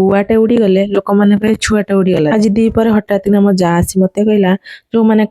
କୁଆଟେ ଉଡ଼ିଗଲେ ଲୋକମାନେ କହିବେ ଛୁଆଟେ ଉଡ଼ିଗଲା। ଆଜି ଦ୍ୱିପହରେ ହଠାତ୍ କିନା ମୋ ଯା ଆସି ମୋତେ କହିଲା, ଯେଉଁମାନେ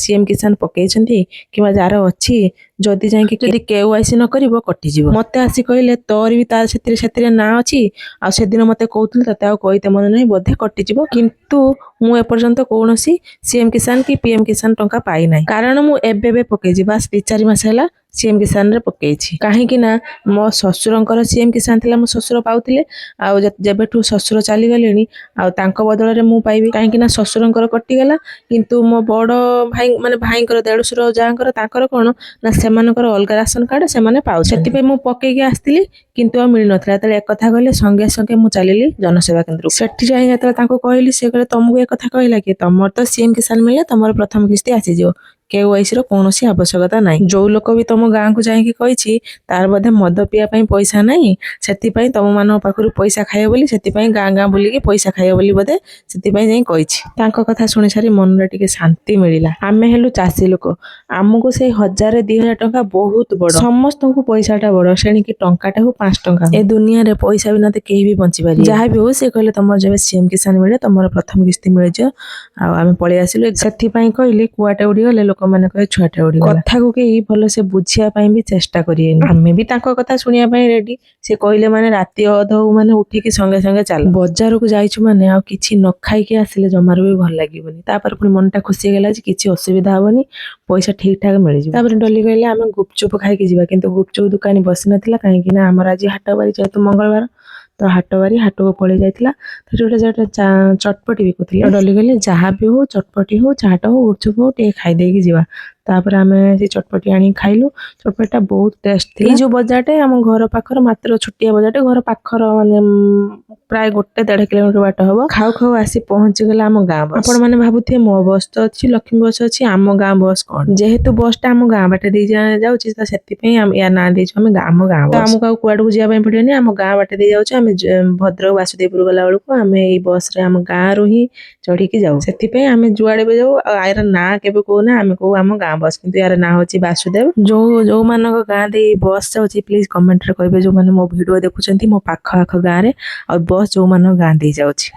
ସିଏମ୍ କିଷାନ ପକେଇଛନ୍ତି କିମ୍ବା ଯାହାର ଅଛି, ଯଦି ଯାଇକି ଯଦି କେୱାଇସି ନ କରିବ, କଟିଯିବ। ମୋତେ ଆସି କହିଲେ, ତୋର ବି ତା ସେଥିରେ ସେଥିରେ ନାଁ ଅଛି ଆଉ ସେଦିନ ମୋତେ କହୁଥିଲୁ, ତତେ ଆଉ କହିତେ ମନେ ନାହିଁ, ବୋଧେ କଟିଯିବ। କିନ୍ତୁ ମୁଁ ଏପର୍ଯ୍ୟନ୍ତ କୌଣସି ସିଏମ୍ କିଷାନ କି ପିଏମ୍ କିଷାନ ଟଙ୍କା ପାଇନାହିଁ, କାରଣ ମୁଁ ଏବେ ଏବେ ପକେଇଛି। ବାସ୍ 2-4 ମାସ ହେଲା ସିଏମ୍ କିଷାନରେ ପକେଇଛି। କାହିଁକି ନା ମୋ ଶ୍ୱଶୁରଙ୍କର ସିଏମ୍ କିଷାନ ଥିଲା, ମୋ ଶ୍ୱଶୁର ପାଉଥିଲେ। ଆଉ ଯେବେଠୁ ଶ୍ୱଶୁର ଚାଲିଗଲେଣି, ଆଉ ତାଙ୍କ ବଦଳରେ ମୁଁ ପାଇବି? କାହିଁକି ନା ଶ୍ୱଶୁରଙ୍କର କଟିଗଲା, କିନ୍ତୁ ମୋ ବଡ଼ ଭାଇ, ମାନେ ଭାଇଙ୍କର, ଦେଢ଼ଶୁର ଯାଆଙ୍କର, ତାଙ୍କର କ'ଣ ନା ସେମାନଙ୍କର ଅଲଗା ରାସନ କାର୍ଡ଼, ସେମାନେ ପାଉ। ସେଥିପାଇଁ ମୁଁ ପକେଇକି ଆସିଥିଲି, କିନ୍ତୁ ଆଉ ମିଳିନଥିଲା। ଯେତେବେଳେ ଏକଥା କହିଲେ, ସଙ୍ଗେ ସଙ୍ଗେ ମୁଁ ଚାଲିଲି ଜନସେବା କେନ୍ଦ୍ରକୁ। ସେଠି ଯାଇ ଯେତେବେଳେ ତାଙ୍କୁ କହିଲି, ସେ କହିଲେ, ତମକୁ ଏକଥା କହିଲା କି? ତମର ତ ସିଏମ୍ କିଷାନ ମିଳିଲେ ତମର ପ୍ରଥମ କିସ୍ତି ଆସିଯିବ, କେୱାଇସି ର କୌଣସି ଆବଶ୍ୟକତା ନାହିଁ। ଯୋଉ ଲୋକ ବି ତମ ଗାଁକୁ ଯାଇକି କହିଛି, ତାର ବୋଧେ ମଦ ପିଇବା ପାଇଁ ପଇସା ନାହିଁ, ସେଥିପାଇଁ ତମ ମାନଙ୍କ ପାଖରୁ ପଇସା ଖାଇବ ବୋଲି, ସେଥିପାଇଁ ଗାଁ ଗାଁ ବୁଲିକି ପଇସା ଖାଇବ ବୋଲି ବୋଧେ ସେଥିପାଇଁ ଯାଇ କହିଛି। ତାଙ୍କ କଥା ଶୁଣି ସାରି ମନରେ ଟିକେ ଶାନ୍ତି ମିଳିଲା। ଆମେ ହେଲୁ ଚାଷୀ ଲୋକ, ଆମକୁ ସେଇ 1000-2000 ଟଙ୍କା ବହୁତ ବଡ। ସମସ୍ତଙ୍କୁ ପଇସାଟା ବଡ, ସେଣିକି ଟଙ୍କାଟା ହଉ 5 ଟଙ୍କା ହଉ। ଏ ଦୁନିଆରେ ପଇସା ବିନା ତ କେହି ବି ବଞ୍ଚି ପାରିବେ। ଯାହା ବି ହଉ, ସେ କହିଲେ, ତମର ଯେବେ ସିଏମ୍ କିଷାନ ମିଳେ, ତମର ପ୍ରଥମ କିସ୍ତି ମିଳିଯିବ। ଆଉ ଆମେ ପଳେଇ ଆସିଲୁ। ସେଥିପାଇଁ କହିଲି, କୁଆଟେ ଉଡ଼ିଗଲେ ଲୋକମାନେ କହିବେ ଛୁଆଟେ ଉଡ଼ିଗଲା। କଥାକୁ କେହି ଭଲସେ ବୁଝିବା ପାଇଁ ବି ଚେଷ୍ଟା କରିବେନି। ଆମେ ବି ତାଙ୍କ କଥା ଶୁଣିବା ପାଇଁ ରେଡି। ସେ କହିଲେ ମାନେ ରାତି ଅଧ ହଉ, ମାନେ ଉଠିକି ସଙ୍ଗେ ସଙ୍ଗେ ଚାଲ। ବଜାରକୁ ଯାଇଛୁ ମାନେ ଆଉ କିଛି ନ ଖାଇକି ଆସିଲେ ଜମାରୁ ବି ଭଲ ଲାଗିବନି। ତାପରେ ପୁଣି ମନଟା ଖୁସି ହେଇଗଲା ଯେ କିଛି ଅସୁବିଧା ହବନି, ପଇସା ଠିକ ଠାକ ମିଳିଯିବ। ତାପରେ ଡଲି କହିଲେ, ଆମେ ଗୁପଚୁପ ଖାଇକି ଯିବା। କିନ୍ତୁ ଗୁପଚୁପ ଦୋକାନୀ ବସିନଥିଲା, କାହିଁକି ନା ଆମର ଆଜି ହାଟବାରି, ଯେହେତୁ ମଙ୍ଗଳବାର ତ ହାଟବାରି, ହାଟକୁ ପଳେଇ ଯାଇଥିଲା। ତ ଯୋଉଟା ଯୋଉଟା ଚଟପଟି ବିକୁଥିଲେ, ଡଲି କହିଲେ, ଯାହା ବି ହଉ, ଚଟପଟି ହଉ, ଚାଟ ହଉ, ଗୁପଚୁପ ହଉ, ଟିକେ ଖାଇଦେଇକି ଯିବା। ତାପରେ ଆମେ ସେ ଚଟପଟି ଆଣିକି ଖାଇଲୁ। ଚଟପଟିଟା ବହୁତ ଟେଷ୍ଟ ଥିଲା। ଏଇ ଯୋଉ ବଜାରଟେ ଆମ ଘର ପାଖର, ମାତ୍ର ଛୋଟିଆ ବଜାରଟେ, ଘର ପାଖର, ମାନେ ପ୍ରାୟ 1-1.5 କିଲୋମିଟର ବାଟ ହବ। ଖାଉ ଖାଉ ଆସି ପହଞ୍ଚିଗଲା ଆମ ଗାଁ ବସ୍। ଆପଣ ମାନେ ଭାବୁଥିବେ, ମୋ ବସ୍ ତ ଅଛି, ଲକ୍ଷ୍ମୀ ବସ୍ ଅଛି, ଆମ ଗାଁ ବସ୍ କଣ? ଯେହେତୁ ବସ୍ଟା ଆମ ଗାଁ ବାଟେ ଦେଇ ଯାଉଛି, ତ ସେଥିପାଇଁ ୟା ନାଁ ଦେଇଛୁ ଆମେ ଆମ ଗାଁ ବସ୍। ଆମକୁ ଆଉ କୁଆଡକୁ ଯିବା ପାଇଁ ପଡିବନି, ଆମ ଗାଁ ବାଟେ ଦେଇ ଯାଉଛୁ। ଆମେ ଭଦ୍ରକ ବାସୁଦେବପୁର ଗଲା ବେଳକୁ ଆମେ ଏଇ ବସରେ ଆମ ଗାଁରୁ ହିଁ ଚଢିକି ଯାଉ। ସେଥିପାଇଁ ଆମେ ଯୁଆଡେ ବି ଯାଉ, ଆଉ ୟାର ନାଁ କେବେ କହୁନା, ଆମେ କହୁ ଆମ ଗାଁ ବସ୍। କିନ୍ତୁ ୟାର ନାଁ ହଉଛି ବାସୁଦେବ। ଯୋଉ ଯୋଉମାନଙ୍କ ଗାଁ ଦେଇ ବସ୍ ଯାଉଛି, ପ୍ଲିଜ କମେଣ୍ଟରେ କହିବେ, ଯୋଉମାନେ ମୋ ଭିଡିଓ ଦେଖୁଛନ୍ତି ମୋ ପାଖ ଆଖ ଗାଁରେ ଆଉ ବସ୍ ଯୋଉମାନଙ୍କ ଗାଁ ଦେଇ ଯାଉଛି।